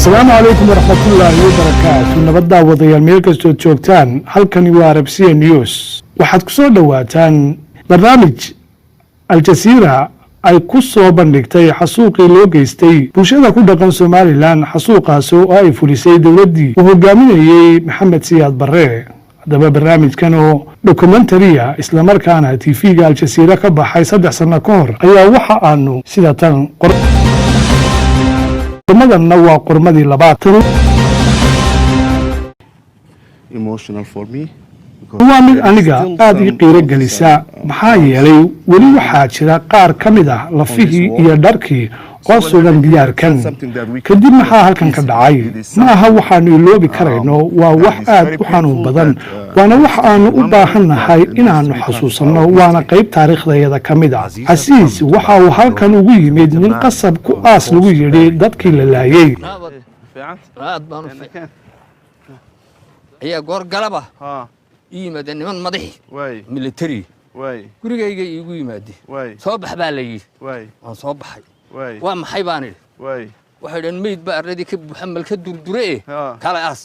Asalaamu calaykum waraxmatullaahi wabarakaatu. Nabad daawadayaal, meel kastood joogtaan. Halkani waa Arabsiya News. Waxaad ku soo dhowaataan barnaamij Aljasiira ay ku soo bandhigtay xasuuqii loo geystay bulshada ku dhaqan Somaliland, xasuuqaasi oo ay fulisay dowladdii uu hogaaminayey Maxamed Siyaad Barre. Haddaba barnaamijkan oo documentary ah, islamarkaana TV-ga Aljasiira ka baxay 3 sanno ka hor, ayaa waxa aanu sida tan. Qormadanna waa qormadii labaad. Tani emotional for me. waa mid aniga aada ii qiiro gelisa, maxaa yeelay weli waxaa jira qaar ka mid ah lafihii iyo dharkii oo sugan gidaarkan. Kadib maxaa halkan ka dhacay? Ma aha waxaanu iloobi karayno. Waa wax aad u xanuun badan, waana wax aanu u baahan nahay inaannu xasuusanno, waana qayb taariikhdayada ka mid ah. Casiis waxa uu halkan ugu yimid nin qasab ku aas lagu yidhi dadkii la laayey. Aad baan u fiican ayaa goor galaba ii yimaadeen niman madaxi military. Gurigayga iigu yimaadeen. Soo bax baa la yidhi. Waan soo baxay. Waa maxay baan idhi. Waxay dhaheen, meyd baa arladii ka buuxa, malka durdure e kala aas,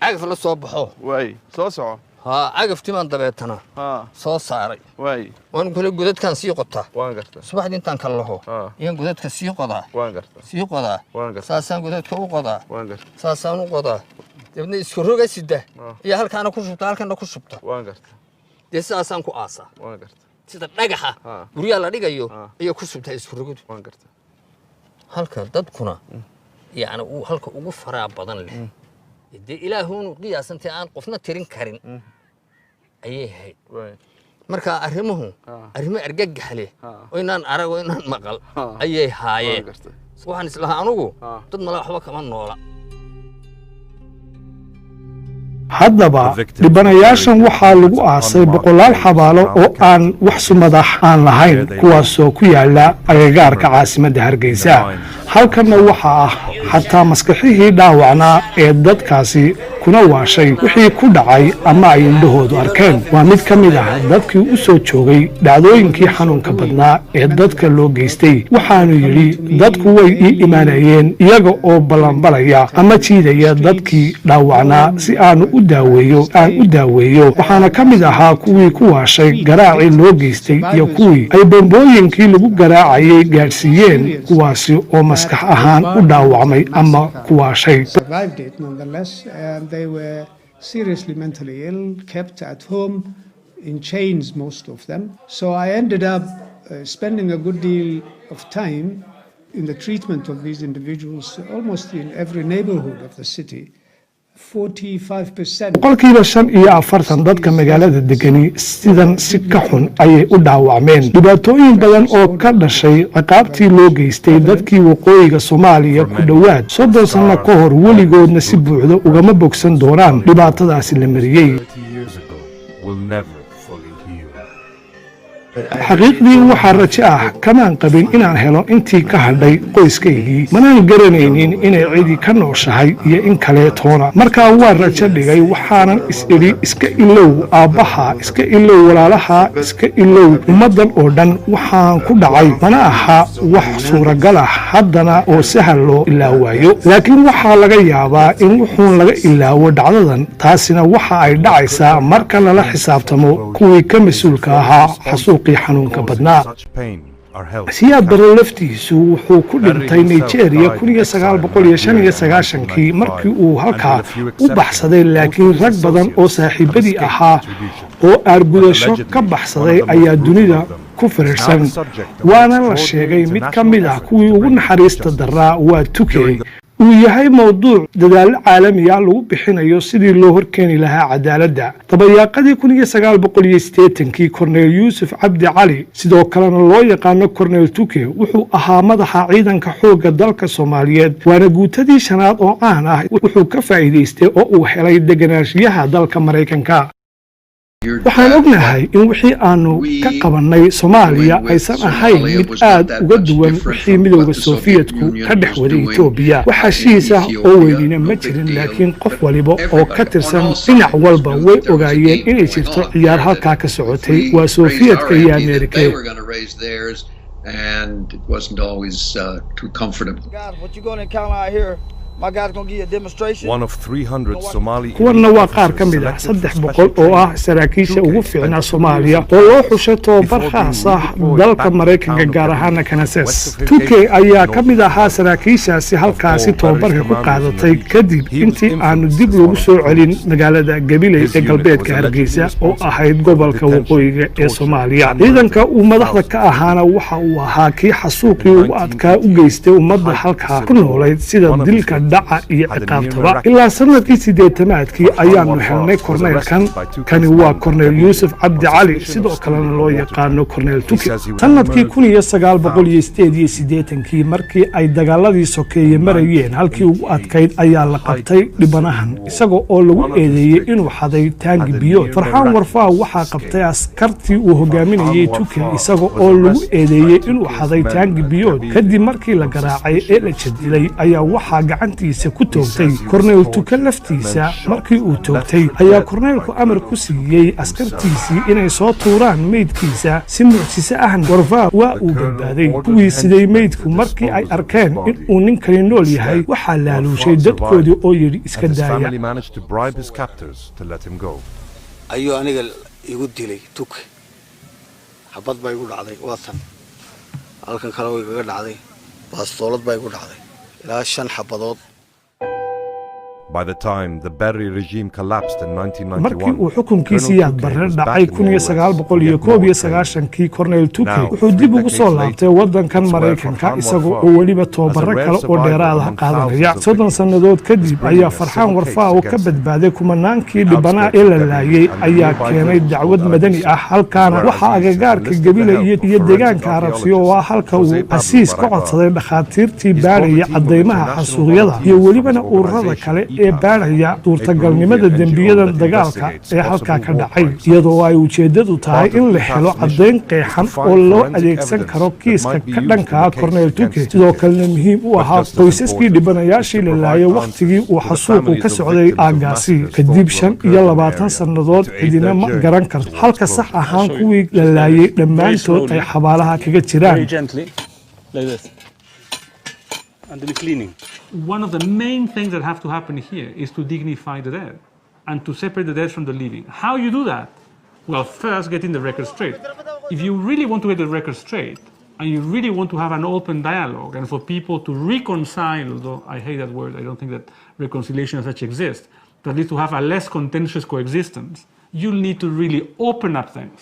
cagaf la soo baxo. Soo soco. Haa, cagaftii baan dabeetana soo saaray. Waan kule godadkaan sii qotaa. Waan garta. Subaxdii intaan kala laho ayaan godadka sii qodaa. Waan garta. Sii qodaa. Waan garta. Saasaan godadka u qodaa. Waan garta. Saasaan u qodaa, dabeedna isku roga sida iyo halkaana ku shubta, halkana ku shubta. Waan garta. Dee sidaasaan ku aasaa. Waan garta. Sida dhagaxa guryaha la dhigayo ayaa ku shubtaa isku rogadu. Waan garta. Halka dadkuna yacni uu halka ugu faraa badan leh, dee ilaahuunu qiyaasantay aan qofna tirin karin ayay ahayd. Marka arrimuhu arrimo argagax leh oo inaan arag oo inaan maqal ayay haayeen. Waxaan islahaa anugu dad mala waxba kama noola. Haddaba dhibanayaashan waxaa lagu aasay boqolaal xabaalo oo aan wax sumadax aan lahayn, kuwaasoo ku yaala agagaarka caasimadda Hargeysa. Halkanna waxaa ah xataa maskaxihii dhaawacnaa ee dadkaasi kuna waashay wixii ku dhacay ama ay indhahoodu arkeen. Waa mid ka mid ah dadkii u soo joogay dhacdooyinkii xanuunka badnaa ee dadka loo geystay. Waxaanu yidhi, dadku way ii imaanayeen iyaga oo ballanbalaya ama jiidaya dadkii dhaawacnaa si aanu u daaweeyo, aan u daaweeyo. Waxaana ka mid ahaa kuwii ku waashay garaacii loo geystay iyo kuwii ay bombooyinkii lagu garaacayay gaadhsiiyeen, kuwaasi oo maskax ahaan u dhaawacmay ama ku waashay. Survived it nonetheless, and they were seriously mentally ill, kept at home in chains, most of them. So I ended up spending a good deal of time in the treatment of these individuals almost in every neighborhood of the city. 45% 45% dadka magaalada degani sidan si ka xun ayay u dhaawacmeen. Dhibaatooyin badan oo ka dhashay ciqaabtii loo geystay dadkii waqooyiga Soomaaliya ku dhowaad 30 sanno ka hor, weligoodna si buuxda ugama bogsan doonaan dhibaatadaasi la mariyey. 30 years ago will never fully heal. Xaqiiqdii waxaa rajo ah kamaan qabin inaan helo intii ka hadhay qoyskaygii. Manaan garanaynin inay cidii ka nooshahay iyo in kale toona. Markaa waa rajo dhigay. Waxaanan is-idhi, iska ilow aabbaha, iska ilow walaalaha, iska ilow ummaddan oo dhan. Waxaan ku dhacay mana aha wax suuragal ah haddana oo sahal loo ilaawaayo, laakiin waxaa laga yaabaa in wuxuun laga ilaawo dhacdadan. Taasina waxa ay dhacaysaa marka lala xisaabtamo kuwii ka mas-uulka ahaa xasuuqii xanuunka badnaa. Such pain are held Siyaad Barre laftiisu wuxuu ku dhintay Nigeria 1995-kii markii uu halkaa u baxsaday, laakiin rag badan oo saaxiibadii ahaa oo aargudasho ka baxsaday ayaa dunida ku firirsan. Waana la sheegay mid ka mid ah kuwii ugu naxariista daraa waa Tuke uu yahay mowduuc dadaallo caalamiya lagu bixinayo sidii loo horkeeni lahaa cadaaladda. Dabayaaqadii 1980-kii, Korneel Yuusuf Cabdi Cali, sidoo kalena loo yaqaano Korneel Tuke, wuxuu ahaa madaxa ciidanka xoogga dalka Soomaaliyeed, waana guutadii shanaad oo caan ah. Wuxuu ka faa'iidaystay oo uu helay deganaanshiyaha dalka Maraykanka. Waxaan ognahay in wixii aanu ka qabannay Soomaaliya aysan ahayn mid aad uga duwan wixii Midowda Soofiyetku ka dhex waday Etoobiya. Wax heshiis ah oo weynina ma jirin, laakiin qof waliba oo ka tirsan dhinac walba way ogaayeen inay jirto ciyaar halkaa ka socotay, waa Sofiyetka iyo Ameerike. And it wasn't always too comfortable. Guys, what you're going to encounter out here My guy's gonna give you a demonstration. One of 300 Somali Kuwanna waa qaar ka mid ah 300 oo ah saraakiisha ugu fiicnaa Soomaaliya oo loo xushay tobabar khaas ah dalka Maraykanka, gaar ahaana Kansas. Tuke ayaa ka mid ahaa saraakiishaasi halkaasi tobabarka ku qaadatay kadib intii aanu dib loogu soo celin magaalada Gabiley ee galbeedka Hargeysa oo ahayd gobolka waqooyiga ee Soomaaliya. Ciidanka uu madaxda ka ahaana waxa uu ahaa kii xasuuqii ugu adkaa u geystay ummadda halkaa ku noolayd, sida dilka, dhaca iyo ciqaabtaba. Ilaa sanadkii 80-aadkii ayaanu helnay korneylkan. Kani waa Korneyl Yuusuf Cabdi Cali, sidoo kalena loo yaqaano Korneyl Tuke. Sanadkii 1988-kii, markii ay dagaaladii sokeeye marayeen halkii ugu adkayd, ayaa la qabtay dhibanahan isaga oo lagu eedeeyey inuu xaday taangi biyood. Farxaan Warfaa waxaa qabtay askartii uu hogaaminayey Tuke isaga oo lagu eedeeyey inuu xaday taangi biyood. Kadib markii la garaacay ee la jadilay ayaa waxaa gacantiisa ku toogtay Korneyl Tuke laftiisa. Markii uu toogtay ayaa korneylku amar ku siiyey askartiisii inay soo tuuraan meydkiisa. Si mucjise ahna Warfaa waa uu badbaaday. Kuwii siday meydku markii ay arkeen in uu ninkani nool yahay, waxaa laaluushay dadkoodii oo yidhi iska And his daaya. family managed to bribe his captors to let him go. Ayuu aniga igu dilay Tuke. Xabad baa igu dhacday, waa tan halkan kale way igaga dhacday, baastoolad baa igu dhacday, ilaa shan xabadood. By the time the Barre regime collapsed in 1991, Markii uu xukunkiisii Siyaad Barre dhacay 1991-kii, Cornel Tuke wuxuu dib ugu soo laabtay waddankan Maraykanka isaga oo weliba tababaro kale oo dheeraada qaadanaya. 30 sannadood kadib ayaa Farxaan Warfaa oo ka badbaaday kumanaankii dhibanaa ee la laayay ayaa keenay dacwad madani ah. Halkaana waxaa agagaarka Gebile iyo deegaanka Arabsiyo oo ah halka uu Casiis ka codsaday dhakhaatiirtii baadhaya caddaymaha xasuuqyada iyo welibana ururada kale ee baadhaya suurtagalnimada dembiyadan dagaalka ee halkaa ka dhacay, iyadoo ay ujeeddadu tahay in la helo caddayn qeexan oo loo adeegsan karo kiiska ka dhankaa Cornel Tuke. Sidoo kalena muhiim u ahaa qoysaskii dhibanayaashii la laayay wakhtigii uu xasuuqu ka socday aaggaasi. Kadib 25 sannadood cidina ma garan karto halka sax ahaan kuwii la laayay dhammaantood ay xabaalaha kaga jiraan. Very gently, like this. And then cleaning. One of the main things that have to happen here is to dignify the dead and to separate the dead from the living. How you do that? Well, first getting the record straight. If you really want to get the record straight, and you really want to have an open dialogue and for people to reconcile, although I hate that word, I don't think that reconciliation as such exists, but at least to have a less contentious coexistence, you'll need to really open up things.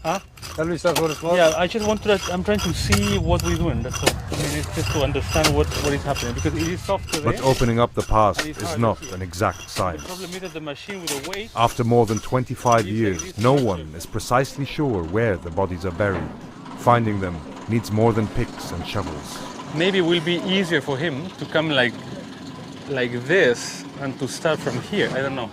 Huh? Yeah, I just want to. I'm trying to see what we're doing. That's all. I mean, it's just to understand what is happening because it is softer But there. opening up the past And it's is hard not here. an exact The science. problem is that the machine with the weight. After more than 25 years, no one is precisely sure where the bodies are buried. Finding them needs more than picks and shovels. Maybe it will be easier for him to come like this and to start from here. I don't know.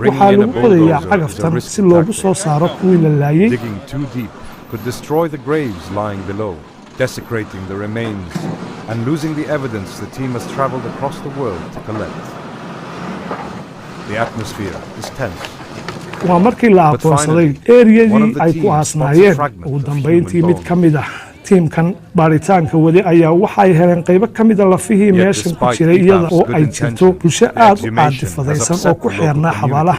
Waxaa lagu qodayaa cagaftan si loogu soo saaro kuwii la laayay. Digging too deep could destroy the graves lying below, desecrating the remains and losing the evidence the team has traveled across the world to collect. The atmosphere is tense. Waa markii la aqoonsaday eriyadii ay ku aasnaayeen. Ugu dambayntii, mid ka mid ah tiimkan baaritaanka wade ayaa waxay heleen qaybo ka mida lafihii meeshan ku jiray, iyada oo ay jirto bulsho aad u caadifadaysan oo ku xeernaa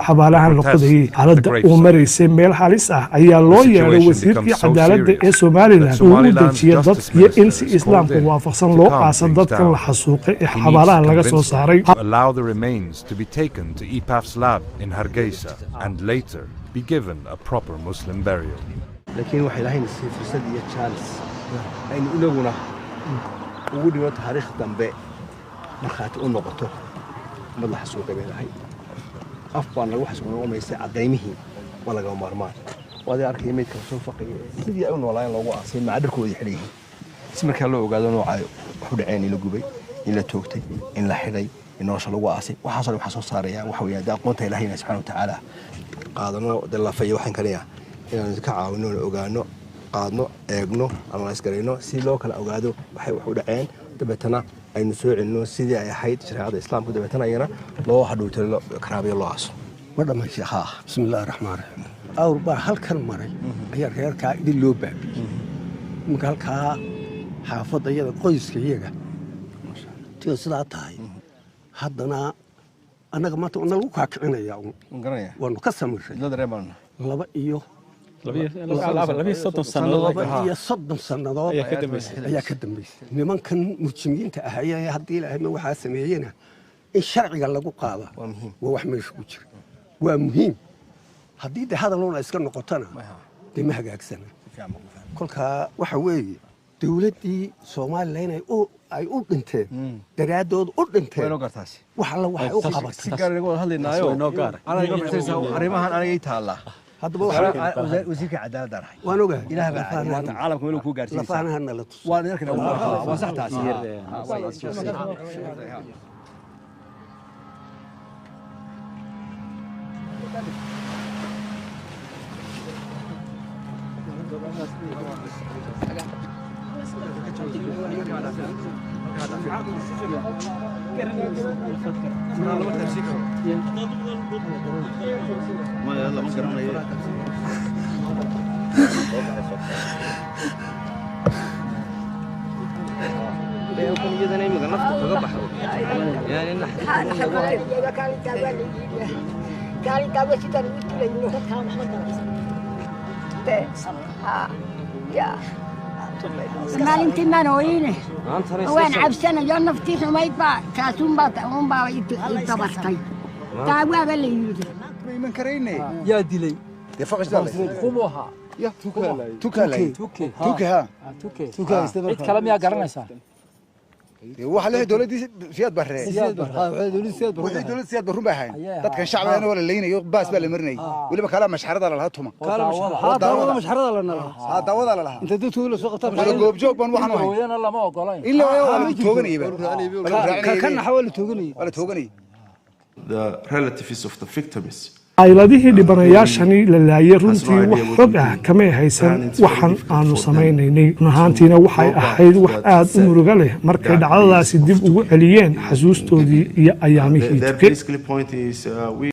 xabaalahan la qodayay. Xaaladda uu maraysay meel halis ah ayaa loo yeedhay wasiirkii cadaaladda ee Somaliland uu u dejiyo dad iyo in si Islaamku waafaqsan loo aasa dadkan la xasuuqay ee xabaalaha laga soo saaray. Allow the remains to be taken to EPAF's lab in Hargeisa and later be given a proper Muslim burial. Laakiin waxay ilaahayna siiyey fursad iyo chance aynu inaguna ugu dhigno taariikh dambe markhaati u noqoto. Ummad la xasuuqay bay nahay, af baan lagu xasuuqay, caddaymihii waa lagama maarmaan. Waad arkaya meydka soo faqaya sidii ay u noolaayeen loogu aasay, macadharkoodii xidhan yihiin, si markaa loo ogaado noocaayo wax u dhaceen, in la gubay, in la toogtay, in la xidhay, in nolosha lagu aasay. Waxaasoo dhan waxaa soo saaraya waxa weeyaan dee aqoonta Ilaahayna subxaana watacaala qaadano dee lafayo. Waxaan kaleya inaanu ka caawino, ogaano, qaadno, eegno, analyse garayno si loo kala ogaado waxay wax u dhaceen, dabeetana aynu soo celinno sidii ay ahayd shareecada Islaamka, dabeetana iyana loo hadhowto karaabiyo loo aaso. Ma dhamman sheekhaa. Bismi illaahi raxmaan raxiim. Awr baa halkan maray ayaa reerkaa idin loo baabi'iyey. Iminka halkaa xaafadda iyada, qoyska iyaga Tiyo sidaa tahay, haddana annaga maanta waa nalagu kaakicinaya un. Waanu ka samiray 32 sannadood. 32 sannadood ayaa ka dambeysay. Ayaa ka dambeysay. Nimankan mujrimiinta ahayee haddii Ilaahayma waxaa sameeyena in sharciga lagu qaada waa wax meesha ku jira, waa muhiim. Haddii de hadaluna iska noqotona, dee ma hagaagsana. Kolkaa waxa weeye dowladdii Somaliland ay u dhinteen daraaddood u dhinteen, wax alla waxay u qabatay. Si gaar inaga wada hadlaynaayo, anaa iga fiirsanaysaa arrimahan aniga ii taallaa. Haddaba wasiirka cadaaladda ahay. Waan ogahay. Ilaah baa caadil, maanta caalamka meel kuu gaarsiinaysaa. Lafaanaha nala tuso. Waan arkaynaa, waa sax taasi. Maalintii maan ooyine, waan cabsanayo, naftii xumayd baa taasuunbaa unbaa dabartay, taa waaba la yidhi. Iman karayne. Yaa dilay? Dee faqashdaa. Kumu ahaa? Tukalay tuke ha. Cid kale miyaa garanaysaa? Dee waxa leeyahay dowladdii Siyaad Barre. Siyaad Barre. Ha, waxay dowladdii Siyaad Barre. Wixii dowladda Siyaad Barre baa ahayn. Ayay ahaa. Dadkan shacbigana waa la leynayo, baas baa la marinayay, weliba kala mashxarada la lahaa tuma. Ha, daawada mashxarada la nalahaa. Ha, daawada la lahaa. Inta dadkooda la soo qabtaa. Wala goobjoog baan waxaan u ahay. Hooyana lama ogolayn. In la waayo waa la tooganayay ba. Ka naxa waa la tooganayay. Waa la tooganayay. The relatives of the victims Caa'iladihii dhibanayaashani la laayay runtii wax xog ah kamay haysan waxan aanu samaynaynay. Run ahaantiina waxay ahayd wax aad u murugo leh markay dhacdadaasi dib ugu celiyeen xasuustoodii iyo ayaamihii Their Tuke. basically point is we